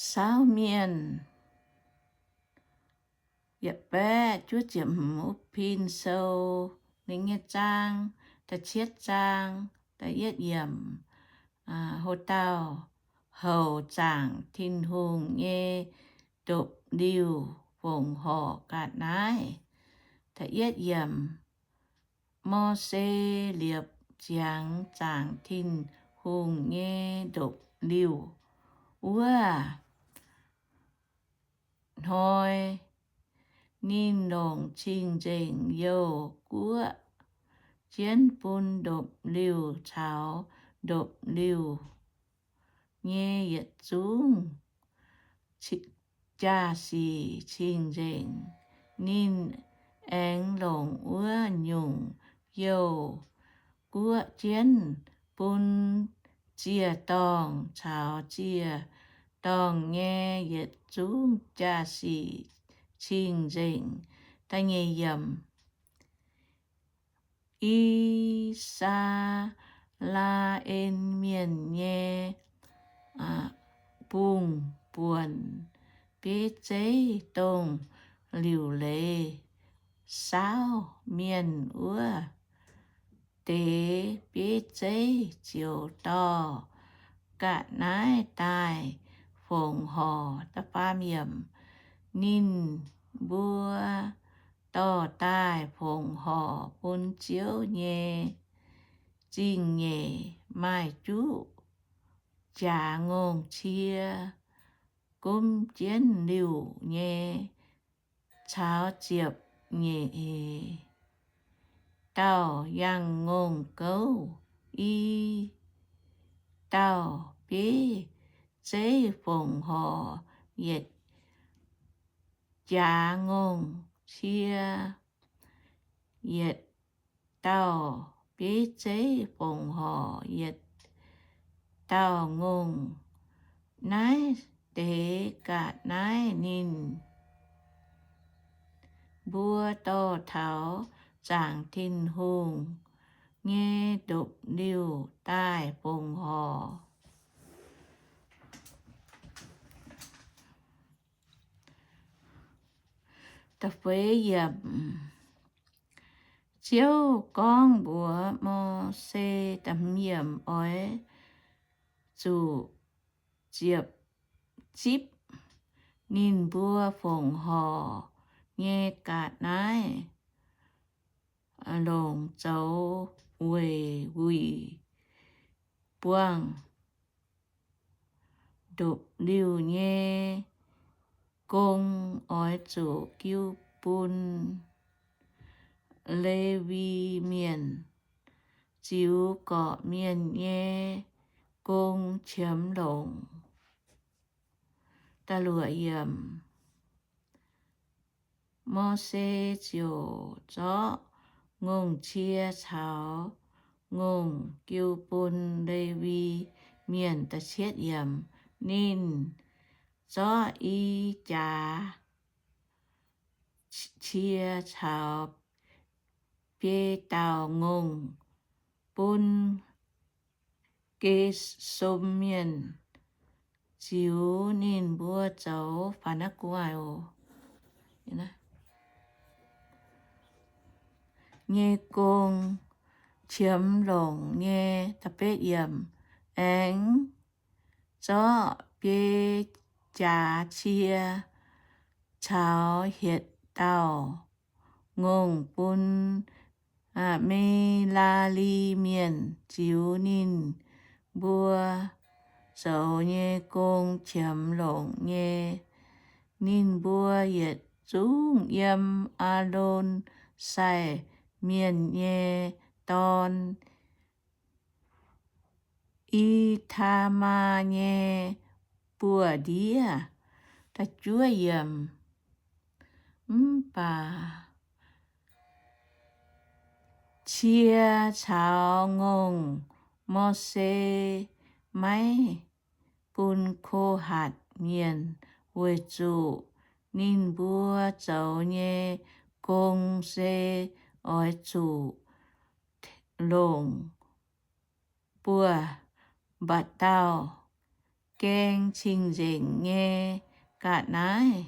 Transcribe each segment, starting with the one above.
Saauv Mienh. Yietc baeqv juov ziepc hmz wuov pin sou, ninh nyei zaang, da'cietv zaang, da'yietv yiemc, ho dauh houc zaangc Tin-Hungh nyei ndopv-liuh fongc horc ga'naaiv. Da'yietv yiemc, Mose liepc ziangx zaangc Tin-Hungh nyei ndopv-liuh wuov hnoi, ninh longc cing-nzengc youh guoqv jienv bun ndopv-liuh caux ndopv-liuh nyei yietc zungv jaa-sic cing-nzengc. Ninh aengx longc wuov nyungc youh guoqv jienv bun ziec-dorngh caux ziec-dorngh nyei yietc zungv jaa-sic cing-nzengc. Da'nyeic yiemc, I^saa^laa^en Mienh nyei bungh buonc bieiv zeiv, dongh liuc leiz saauv mienh wuov deix bieiv zeiv, ziouc dorh ga'naaiv daaih fongc horc. Da'faam yiemc, ninh mbuo dorh daaih fongc horc bun Ziouv nyei zingh nyeic maaih juqv jaax ngongh cie, gomv jienv liuc nyei caux ziepc nyeic dauh yangh ngongh gouv. I dauh bieiv zeiv fongc horc yietc jaax ngongh cie, yietc dauh bieiv zeiv fongc horc yietc dauh ngongh. Naaiv deix ga'naaiv ninh mbuo dorh taux zaangc Tin-Hungh nyei ndopv-liuh daaih fongc horc. Da'feix yiemc, Ziouv gorngv mbuox Mose, da'hmz yiemc, oix zuqc ziepc zipv ninh mbuo fongc horc nyei ga'naaiv longc zoux weic wuic buangh ndopv-liuh nyei gong. Oix zuqc jiu bun Lewi Mienh ziux gorqv-mienh nyei gong qiemx longc. Da'luoqc yiemc, Mose ziouc zorqv ngongh cie caux ngongh jiu bun Lewi Mienh. Da'cietv yiemc, ninh zorqv i jaax cie caux biei dauh ngongh bun Ge^som Mienh ziux ninh mbuo zoux, faaux naaiv gu'nguaaic oc, nyei gong, qiemx longc nyei. Da'betv yiemc, aengx zorqv biei jaax cie caux hietc dauh ngongh bun Melaa^li Mienh ziux ninh mbuo zoux nyei gong qiemx longc nyei. Ninh mbuo yietc zungv yiem Aalon sai mienh nyei dorn, I^taa^maa, nyei buoz-ndiev. Da'juov yiemc, mv baac cie caux ngongh Mose maiv bun Ko^hatc Mienh, weic zuqc ninh mbuo zoux nyei gong se oix zuqc longc buoz-mba'dauh gaeng cing-nzengc nyei ga'naaiv.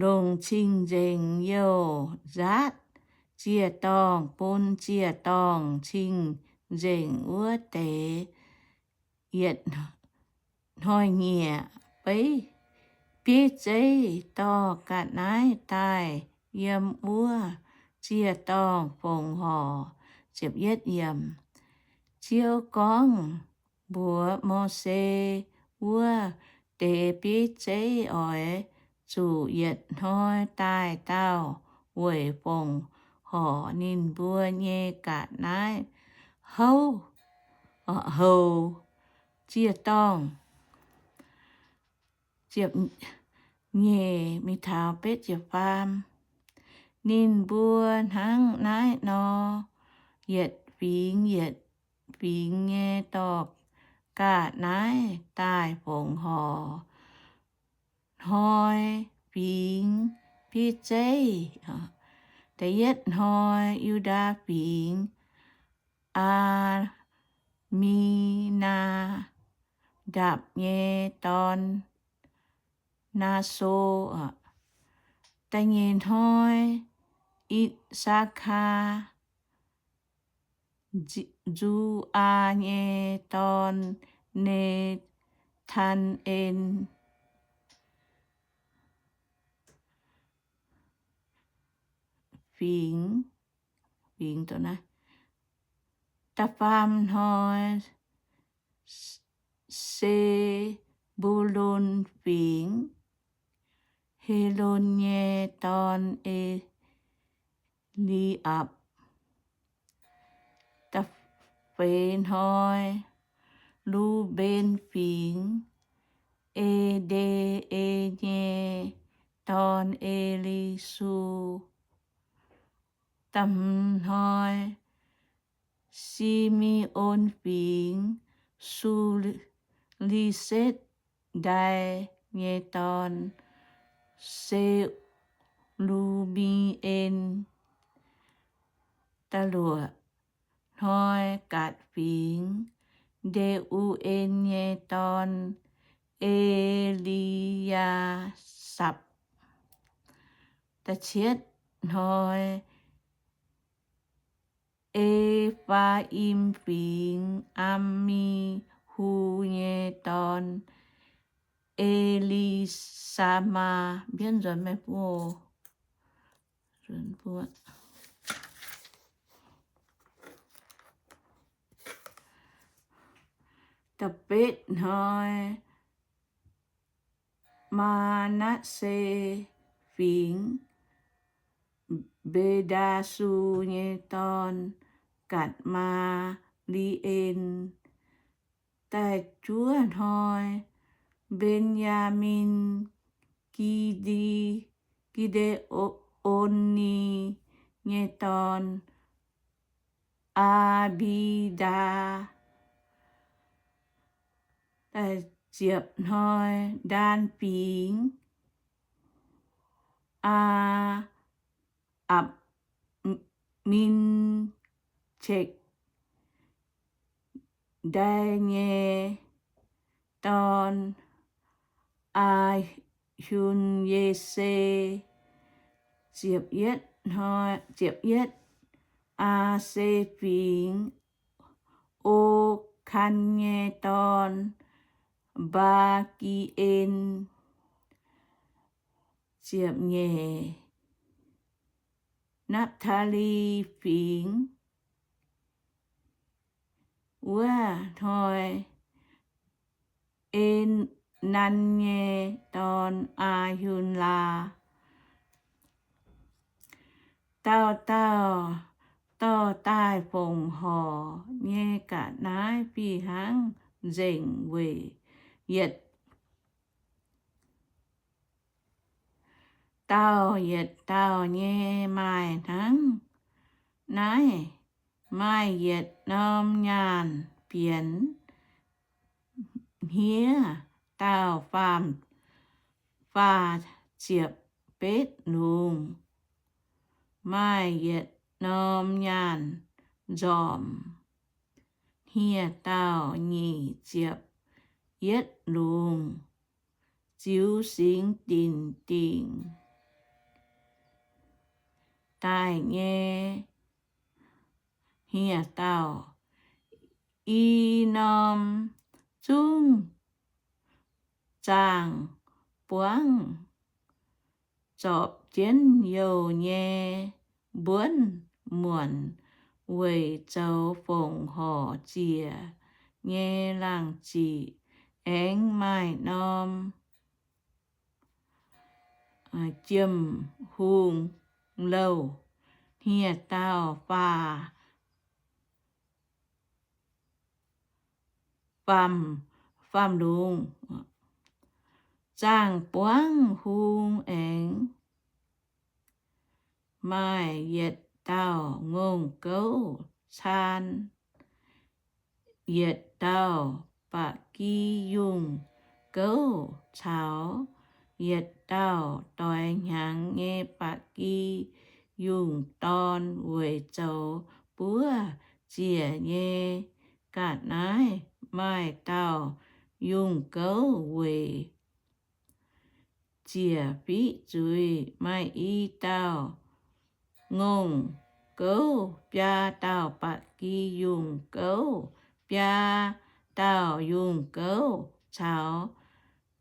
Longc cing-nzengc youh nzaatv ziec-dorngh bun ziec-dorngh cing-nzengc wuov deix yietc hnoi-nyieqc. Beiv bieiv zeiv dorh ga'naaiv daaih yiem wuov ziec-dorngh fongc horc. Ziouv gorngv mbuox Mose, Wuov deix bieiv zeiv oix zuqc yietc hnoi daaih dauh weic fongc horc ninh mbuo nyei ga'naaiv houv, houx, ziec-dorngh. Nyeic mingh taux betv ziepc faam. Ninh mbuo hnangv naaiv nor, yietc fingx yietc fingx nyei dorh ga'naaiv daaih fongc horc. Hnoi fingx bieiv zeiv, da'yietv hnoi Yu^ndaa Fingx, Aa^mi^naa^ndapc nyei dorn, Naa^so. Da'nyeic hnoi I^saa^kaa, Nzu^aa nyei dorn, Ne^taan^en. Fingx, fingx, da'faam hnoi Se^mbu^lon Fingx, Helon nyei dorn, E^li^apc. Da'feix hnoi Lu^mben Fingx, E^nde^e nyei dorn, E^li^su. Da'hmz hnoi Si^me^on Fingx, Su^li^setv^ndai nyei dorn, Se^lu^mi^en. Da'luoqc hnoi Gatc Fingx, Nde^u^en nyei dorn, E^li^yaa^sapc. Da'cietv hnoi E^faa^im Fingx, Aa^mi^hu nyei dorn, E^li^saa^maa. Mbienv nzuonx meih mbuo. Da'betv hnoi Maa^natv^se Fingx, Mbe^ndaa^su nyei dorn, Gatc^maa^li^en. Da'juov hnoi Mben^yaa^min, Gi^nde^on^ni nyei dorn, Aa^mbi^ndaa. Da'ziepc hnoi Ndaan Fingx, Aa, Apc, Min^cekc^ndai nyei dorn, Aa^hun^ye^se. Ziepc yietv hnoi, ziepc yietv, Aa^se Fingx, O^kan nyei dorn, Mbaa^gi^en. Ziepc nyeic, Napv^taa^li Fingx, wuov hnoi En^nan nyei dorn, Aa^hun^laa. Dauh dauh dorh daaih fongc horc nyei ga'naaiv fih hnangv nzengc weic yietc dauh yietc dauh nyei maaih hnangv naaiv. Maaih yietc norm nyaanh bienx hniev dauh faam faah ziepc betv lungz. Maaih yietc norm nyaanh nzormc, hniev-daauh nyic ziepc yietv lungz, ziux singx dinc dingc daaih nyei hniev-daauh, i norm zungv zaangh buangv zorpc jienv youh nyei mbuonv muonc weic zoux fongc horc ziec nyei laangh ziqc. Aengx maaih norm jiem-hungh louh, hniev-daauh faah faam, faam lungz. Zaangh buangv hung aengx maaih yietc dauh ngongh gouv caan, yietc dauh ba'gi yungh gouv caux yietc dauh doix hnyangx nyei ba'gi yungh dorn weic zoux buov ziec nyei ga'naaiv. Maaih dauh yungh gouv weic ziec fiqv zuiz. Maaih i dauh ngongh gouv, biaa dauh ba'gi yungh gouv, biaa dauh yungh gouv caux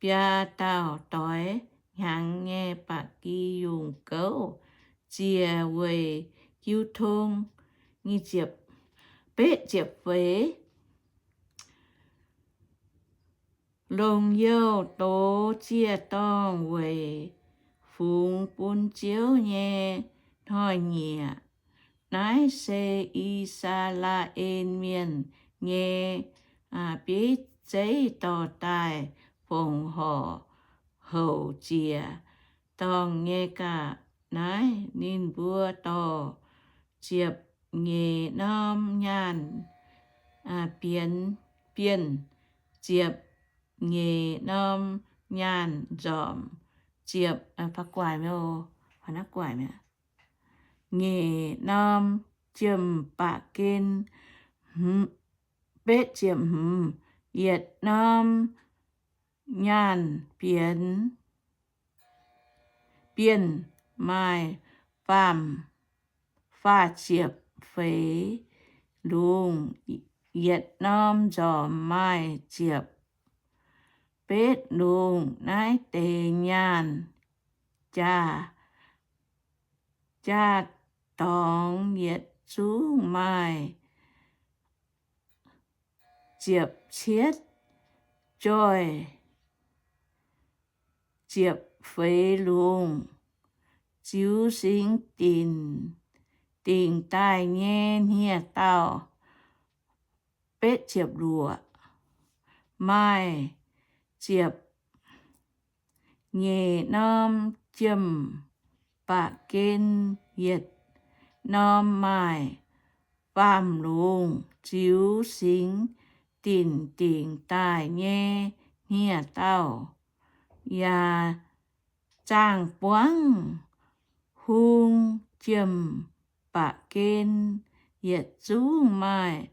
biaa dauh doix hnyangx nyei ba'gi yungh gouv ziec weic jiu tong. Betv ziepc feix. Longc youh dox ziec-dorngh weic fungx bun Ziouv nyei hnoi-nyieqc. Naaiv se I^saa^laa^en Mienh nyei bieiv zeiv dorh daaih fongc horc houc ziec-dorngh nyei ga'naaiv. Ninh mbuo dorh ziepc nyeic norm nyaanh bienx, bienh, ziepc nyeic norm nyaanh nzormc, ziepc, nyeic norm jiem-baqv gen, betv ziepc hmz, yietc norm nyaanh bienx, bienh, maaih faam, faah ziepc feix lungz. Yietc norm nzormc maaih ziepc betv lungz. Naaiv deix nyaanh jaa, jaa-dorngx yietc zungv maaih ziepc cietv joih, ziepc feix lungz. Ziux singx dinc, dingc daaih nyei hniev-daauh, betv ziepc luoqc, maaih ziepc nyeic norm jiem-baqv gen, yietc norm maaih faam lungz. Ziux singx dinc dingc daaih nyei hniev-daauh yaac zaangh buangv hung, jiem-baqv gen yietc zungv maaih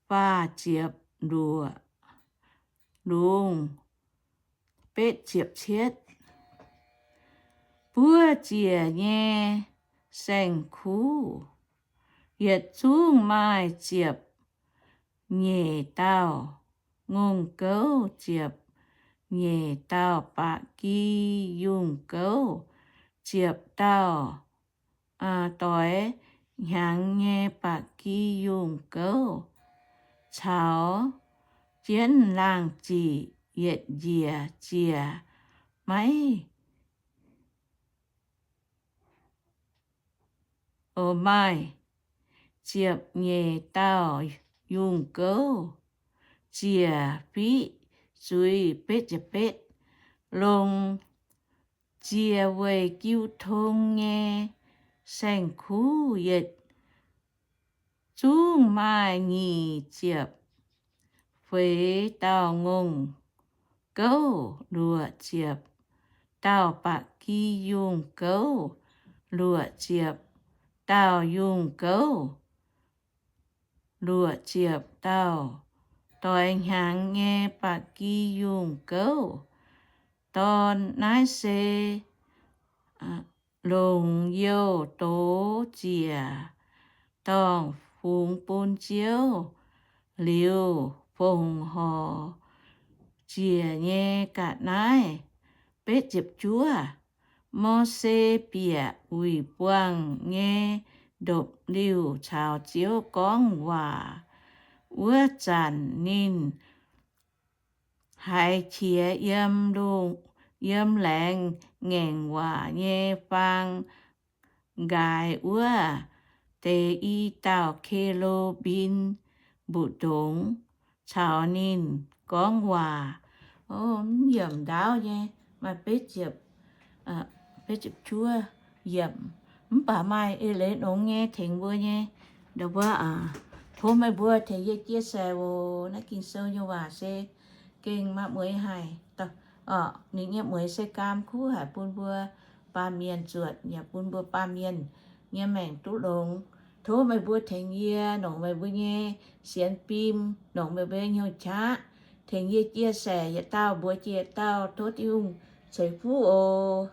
faah ziepc luoqc lungz, betv ziepc cietv. Buov ziec nyei saeng-kuv yietc zungv maaih ziepc nyeic dauh ngongh gouv, ziepc nyeic dauh ba'gi yungh gouv, ziepc dauh doix hnyangx nyei ba'gi yungh gouv, caux jienv laangh ziqc yietc njiec ziec. Maiv maaih ziepc nyeic dauh yungh gouv ziec fiqv zuiz. Betv ziepc betv. Longc ziec weic jiu tong nyei saeng-kuv yietc zungv maaih nyic ziepc feix dauh ngongh gouv, luoqc ziepc dauh ba'gi yungh gouv, luoqc ziepc dauh yungh gouv, luoqc ziepc dauh doix hnyangx nyei ba'gi yungh gouv. Dorn naaiv se longc youh doz ziec, dorngh fungx bun Ziouv liuz fongc horc ziec nyei ga'naaiv. Betv ziepc juov. Mose bieqc wuic buangh nyei ndopv-liuh caux Ziouv gorngv waac. Wuov zanc ninh haiz qiex yiem, yiem laengz ngaengc waac nyei faang nqaaix wuov deix i dauh ke^lu^mbim mbu'ndongx caux ninh gorngv waac. Mv yiemc ndaauv nyei, maaih betv ziepc, betv ziepc juov yiemc. Mv baac maaih eix leiz nongx nyei tengx mbuo nyei. Ndo wuov, tov meih mbuo tengx yie jiex saeng oc. Naaiv Ging-Sou nyei waac se gengh maaih mueix haic. Ninh nyei mueix se gaam kuv haic bun mbuo baamh mienh zuotc yaac bun mbuo baamh mienh nyei maengc duqv longx. Tov meih mbuo tengx yie, nongc meih mbuo nyei sienx fim, nongc meih mbuo nyei hnyouv qaqv, tengx yie jiex saeng, yietc dauh mbuox jiex yietc dauh. Tov Tin-Hungh ceix fuqv oc.